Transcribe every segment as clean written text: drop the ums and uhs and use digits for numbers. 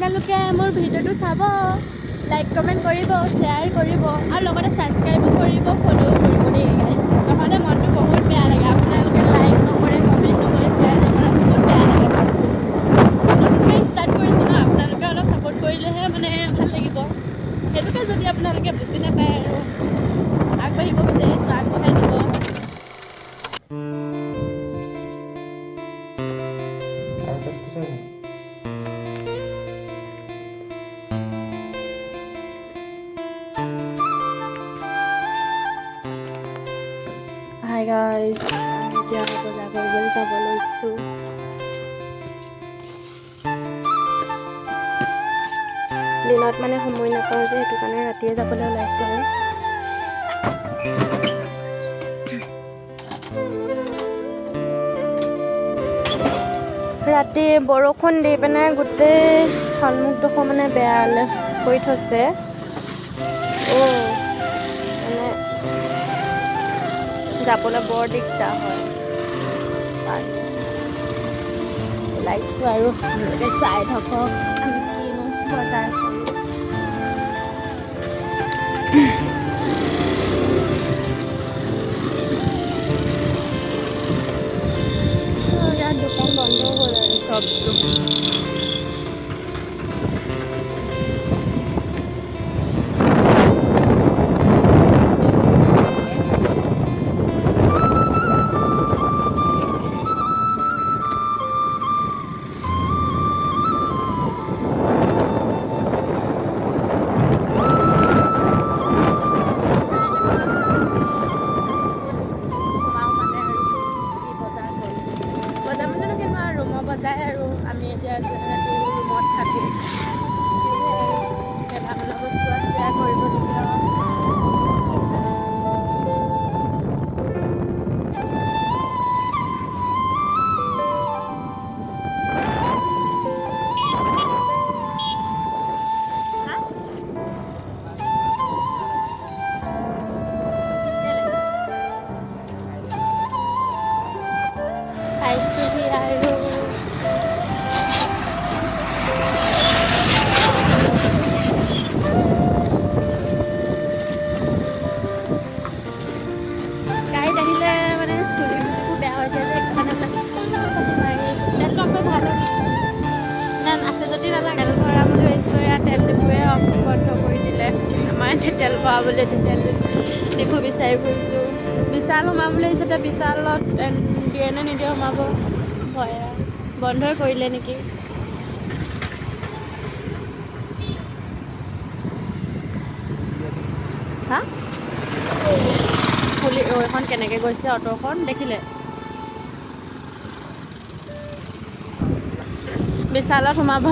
আপোনালোকে মোৰ ভিডিঅ'টো চাব, লাইক কমেণ্ট কৰিব, শ্বেয়াৰ কৰিব আৰু লগতে ছাবস্ক্ৰাইবো কৰিব, ফ'ল'ও কৰিব দেই গাইজ। নহ'লে মনটো বহুত বেয়া লাগে। আপোনালোকে লাইক নকৰে, কমেণ্ট নকৰে, শ্বেয়াৰ নকৰে, বহুত বেয়া লাগে মনটো। নতুনকৈ ষ্টাৰ্ট কৰিছোঁ ন, আপোনালোকে অলপ ছাপোৰ্ট কৰিলেহে মানে ভাল লাগিব। সেইটোকে যদি আপোনালোকে বুজি নাপায় আৰু আগবাঢ়িব বিচাৰিছোঁ, আগবঢ়াই দিব। আৰু এগছ খুচাই দে। হাই গাইজ, আমি এতিয়া বজাৰ কৰিবলৈ যাব লৈছোঁ। দিনত মানে সময় নাপাওঁ যে, সেইটো কাৰণে ৰাতিয়ে যাবলৈ ওলাইছোঁ। আৰু ৰাতি বৰষুণ দি পিনে গোটেই সন্মুখডোখৰ মানে বেয়া কৰি থৈছে। অ' মানে যাবলৈ বৰ দিগদাৰ হয়। পানী ওলাইছোঁ আৰু আপোনালোকে চাই থাকক আমি কিনো বজাৰ কৰোঁ। So, ইয়াত দোকান বন্ধ হ'ল আৰু চবটো। সোমাও মানে আৰু কি বজাৰ কৰোঁ। বজাৰ মানে কেনেকুৱা, ৰুমৰ বজাৰ আৰু আমি এতিয়া যিহেতু ৰুমত থাকোঁ, সেয়ে আৰু কেইটামানৰ বস্তু আছে কৰিবলগীয়া। হা? কেলে? পাইছোহি আৰু। গাড়ীত আহিলে মানে চুলি তুলিবোৰ বেয়া হৈ যায় যে, সেইটো কাৰণে মানে মাৰি আছোঁ। তেলটো আকৌ ভাল না আছে যদি নালাগে। তেল ভৰাম বুলি ভাবিছোঁ, এয়া তেল ডিপুৱে বন্ধ কৰি দিলে। আমাৰ এতিয়া তেল ভৰাবলৈ এতিয়া তেল ডিপু বিচাৰি ফুৰিছোঁ। বিশাল সোমাম বুলি ভাবিছোঁ, এতিয়া বিশালত দিয়ে নে নিদিয়ে সোমাব, ভয় আৰু। বন্ধই কৰিলে নেকি? হা, খুলি। অ, এইখন কেনেকৈ গৈছে অ'টোখন দেখিলে? বিশালত সোমাব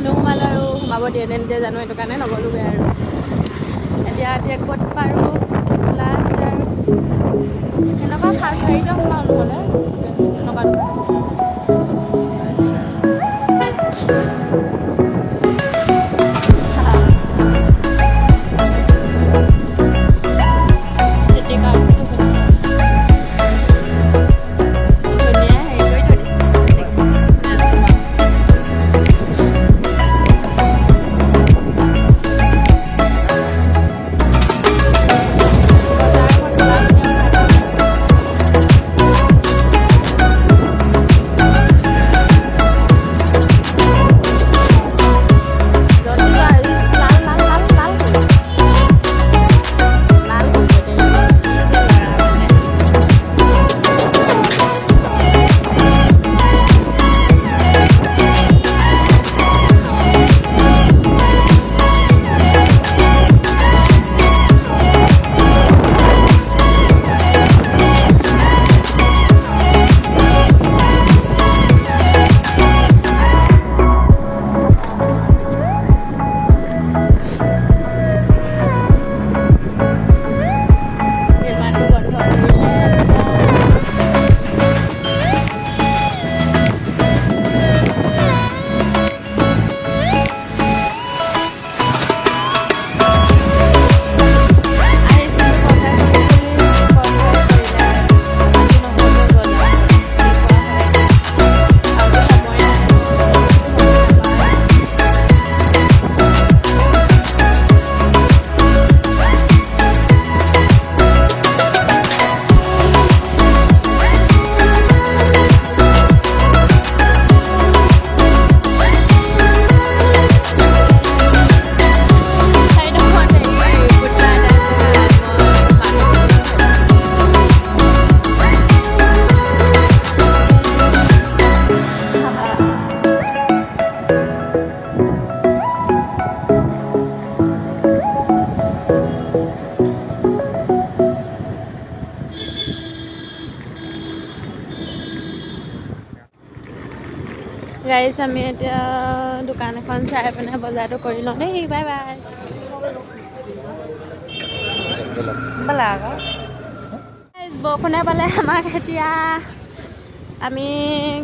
নোসোমালোঁ আৰু সোমাব দিয়ে নে নিদিয়ে জানো, সেইটো কাৰণে নগ'লোগৈ আৰু। এতিয়া এতিয়া ক'ত পাৰোঁ, খোলা আছে আৰু এনেকুৱা ফাৰ্ষ্ট হেৰিতে সোমাওঁ, নহ'লে এনেকুৱা দোকান। চিটি কাৰ্ডটো ধুনীয়া হেৰি কৰি থৈ দিছে, দেখিছে? বজাৰখন ওলাইছে আৰু চাই থাকক। গাইজ, আমি এতিয়া দোকান এখন চাই পিনে বজাৰটো কৰি লওঁ দেই। Bye bye. ব'লা আকৌ। গাইজ, বৰষুণে পালে আমাক। এতিয়া আমি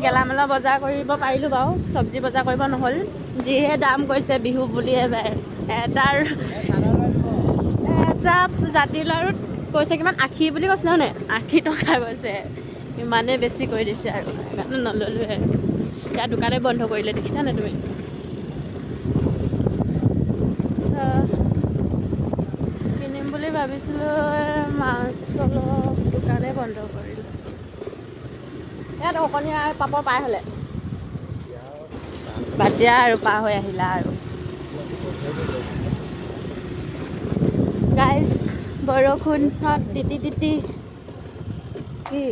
গেলামালৰ বজাৰ কৰিব পাৰিলোঁ বাৰু, চব্জি বজাৰ কৰিব নহ'ল। যিহে দাম কৈছে বিহু বুলি, এবাৰ এটা জাতিলাৰুত কৈছে কিমান, 80 বুলি কৈছে হয়নে? 80 টকা কৈছে, ইমানেই বেছি কৰি দিছে আৰু সেইকাৰণে নল'লোৱে। এতিয়া দোকানে বন্ধ কৰিলে, দেখিছানে তুমি? আচ্ছা, কিনিম বুলি ভাবিছিলোঁ মাছ অলপ, দোকানে বন্ধ কৰিলে। ইয়াত অকণি পাপৰ পাই হ'লে বাদ দিয়া আৰু, পাৰ হৈ আহিলা আৰু। গাইজ, বৰষুণত তিতি তিতি কি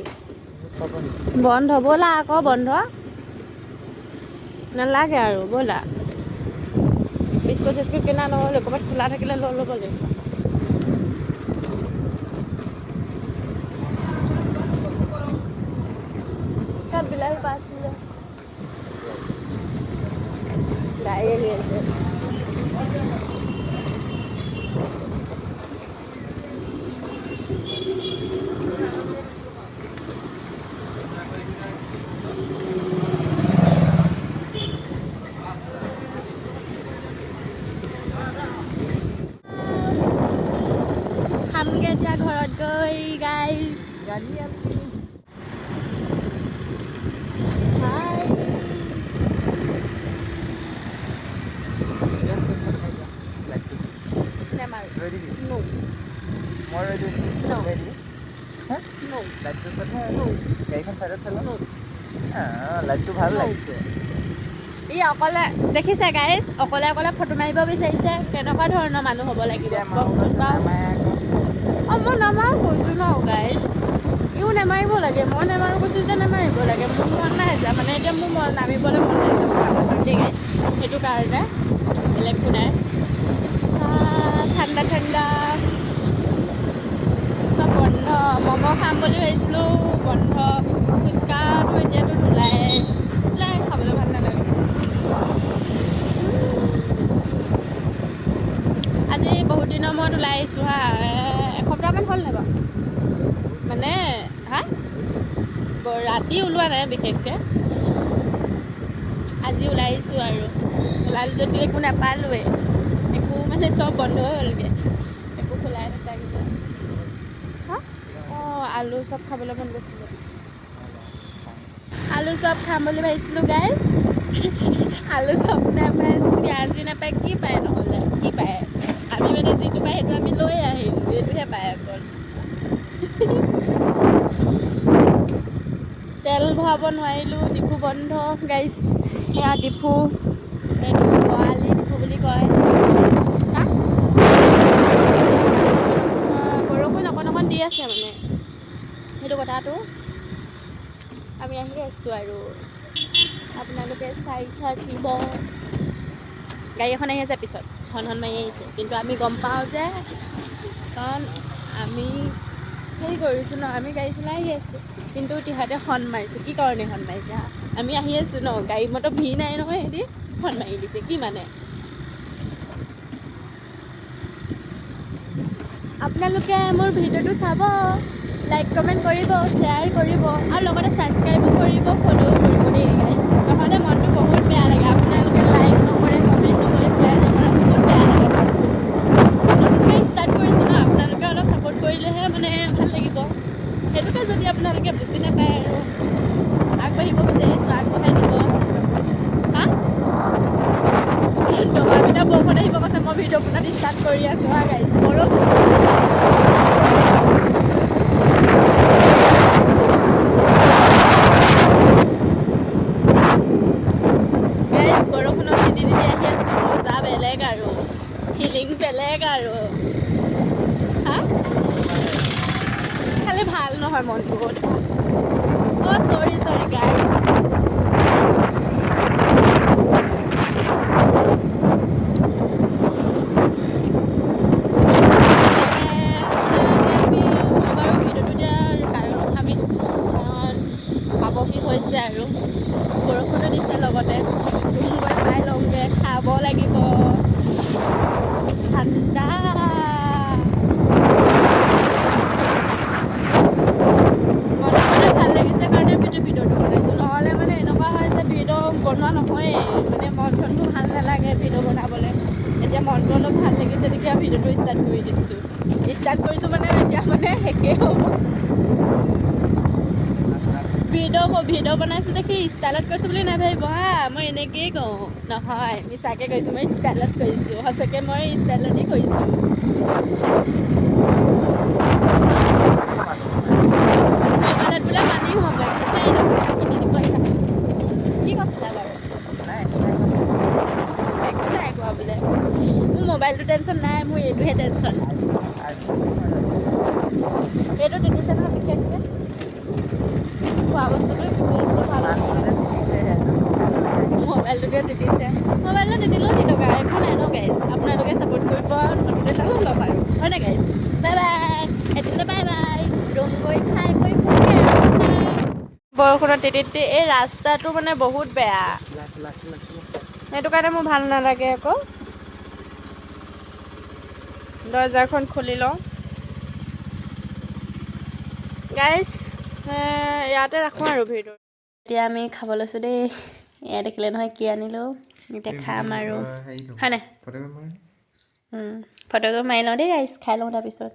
বন্ধ, ব'লা আকৌ, বন্ধ নালাগে আৰু, ব'লা। বিস্কুট চিস্কুট কিনা নহ'লে ক'ৰবাত খোলা থাকিলে লৈ ল'ব লাগিব। তাত বিলাহী পাইছিলে, গাড়ী আহি আছে। খামগৈ এতিয়া ঘৰত গৈ। গাইজ, হাই। নেমাৰো। ৰৈ দিবি? No. মই ৰৈ দিম। No. ৰৈ দিবি? হা? No. লাইটটোৰ কথা, গাড়ীখন চাইডত থলো। লাইটটো ভাল No. লাগিছে। ই অকলে দেখিছে গাইজ, অকলে অকলে ফটো মাৰিব বিচাৰিছে। কেনেকুৱা ধৰণৰ মানুহ হ'ব লাগিব কওকচোন বাৰু? অঁ, মই নামাৰো কৈছোঁ ন গাইজ। ইও নেমাৰিব লাগে, মই নেমাৰো কৈছোঁ যেতিয়া নেমাৰিব লাগে। মোৰ মন নাই যোৱা, মানে এতিয়া মোৰ মন নামিবলৈ মন নাই যোৱা দেই গাইজ, সেইটো কাৰণে, বেলেগ একো নাই। ঠাণ্ডা ঠাণ্ডা, চব বন্ধ। ম'ম' খাম বুলি ভাবিছিলোঁ, বন্ধ। ফুচকাটো এতিয়াতো নোলায়, ওলাই খাবলৈ ভাল নালাগে। আজি বহুত দিনৰ মূৰত ওলাই আহিছোঁ হা। এসপ্তাহমান হ'ল নাই বাৰু? মানে হা, ৰাতি ওলোৱা নাই বিশেষকৈ, আজি ওলাই আহিছোঁ আৰু। ওলালোঁ যদিও একো নাপালোৱে, একো মানে চব বন্ধ হৈ হ'লগৈ, একো খোলাই নাথাকিলে। হা, অঁ, আলু চপ খাবলৈ মন গৈছিলে। আলু চপ খাম বুলি ভাবিছিলোঁ গাইজ, আলু চপ নাপায়, পিঁয়াজি নাপায়, কি পায় নহ'লে? কি পায়? আমি মানে যিটো পায় সেইটো আমি লৈ আহিলোঁ, এইটোহে পায় অকল। তেল ভৰাব নোৱাৰিলোঁ, ডিপু বন্ধ গাইজ। সেয়া ডিপু, এইটো বৰালি ডিপু বুলি কয়। হা, বৰষুণ অকণ অকণ দি আছে, মানে সেইটো কথাটো। আমি আহি আছোঁ আৰু আপোনালোকে চাই থাকিব। গাড়ী এখন আহি আছে পিছত, হৰ্ণ হৰ্ণ মাৰি আহিছে, কিন্তু আমি গম পাওঁ যে, কাৰণ আমি হেৰি কৰিছোঁ ন, আমি গাড়ী চলাই আহি আছোঁ, কিন্তু তিহঁতে হৰ্ণ মাৰিছে। কি কাৰণে হৰ্ণ মাৰিছে? হা, আমি আহি আছোঁ ন, গাড়ী মটৰ ভিৰ নাই নহয়, সিহঁতি হৰ্ণ মাৰি দিছে কি মানে? আপোনালোকে মোৰ ভিডিঅ'টো চাব, লাইক কমেণ্ট কৰিব, শ্বেয়াৰ কৰিব আৰু লগতে ছাবস্ক্ৰাইবো কৰিব, ফ'ল'ও কৰিব দেই গাইজ। নহ'লে মনটো বহুত বেয়া লাগে। আপোনালোকে লাইক নকৰে, কমেণ্ট নকৰে, শ্বেয়াৰ নকৰে, বহুত বেয়া লাগে মনটো। নতুনকৈ ষ্টাৰ্ট কৰিছোঁ ন, আপোনালোকে অলপ ছাপোৰ্ট কৰিলেহে মানে ভাল লাগিব। সেইটোকে যদি আপোনালোকে বুজি নাপায় আৰু, আগবাঢ়িব বিচাৰিছোঁ, আগবঢ়াই দিব। হা, দবা পিটা বৰষুণ আহিব কৈছে, মই ভিডিঅ' বনাত ষ্টাৰ্ট কৰি আছোঁ। হা গাইজ, বৰষুণ। গাইজ, বৰষুণত তিতি তিতি আহি আছোঁ, মজা বেলেগ আৰু, ফিলিং বেলেগ আৰু। হা, খালি ভাল নহয় মনটো বহুত। অ' চৰি চৰি গাইজ। আমি বাৰু ভিডিঅ'টো এতিয়া ৰখামি, কাৰণ পাবহি হৈছে আৰু বৰষুণো দিছে লগতে। মনটো অলপ ভাল লাগিছে তেতিয়া ভিডিঅ'টো ষ্টাৰ্ট কৰি দিছোঁ। ষ্টাৰ্ট কৰিছোঁ মানে এতিয়া মানে শেষেই হ'ব। ভিডিঅ' ভিডিঅ' বনাইছোঁ দেখি ষ্টাইলত কৈছোঁ বুলি নাভাবিব হা। মই এনেকেই কওঁ, নহয় মিছাকৈ কৈছোঁ, মই ষ্টাইলত কৈছোঁ। সঁচাকৈ মই ষ্টাইলতেই কৈছোঁ। মোবাইলত বোলে পানী সোমাব, একো নাই নহয়, কিনি দিব আহিবা। কি কৈছিলা বাৰু? নাই, একো নাই কোৱা। একো নাই কোৱা বোলে। মোৰ মোবাইলটো টেনশ্যন নাই, মোৰ এইটোহে টেনশ্যন। এইটো তিতিছে নহয় বিশেষকৈ, খোৱা বস্তুটো এইটো ভাল। মোবাইলটোতে তিতিছে। মোবাইলটো তিতিলেও তিতক, একো নাই ন গাইজ। আপোনালোকে ছাপোৰ্ট কৰিব, নতুন এটা ল'ম আৰু, হয় নাই গাইজ? বাই বাই, এতিয়ালৈ বাই বাই। ৰুম গৈ খাই বৈ শুমগৈ আৰু। বৰষুণত তিতি তিতি এই ৰাস্তাটো মানে বহুত বেয়া, সেইটো কাৰণে মোৰ ভাল নালাগে আকৌ। দৰ্জাখন খুলি লওঁ গাইজ। ইয়াতে ৰাখোঁ আৰু ভিডিঅ'। এতিয়া আমি খাব লৈছোঁ দেই। এয়া দেখিলে নহয় কি আনিলোঁ। এতিয়া খাম আৰু, হয় নাই? ফটো মাৰি লওঁ দেই গাইজ, খাই লওঁ তাৰপিছত।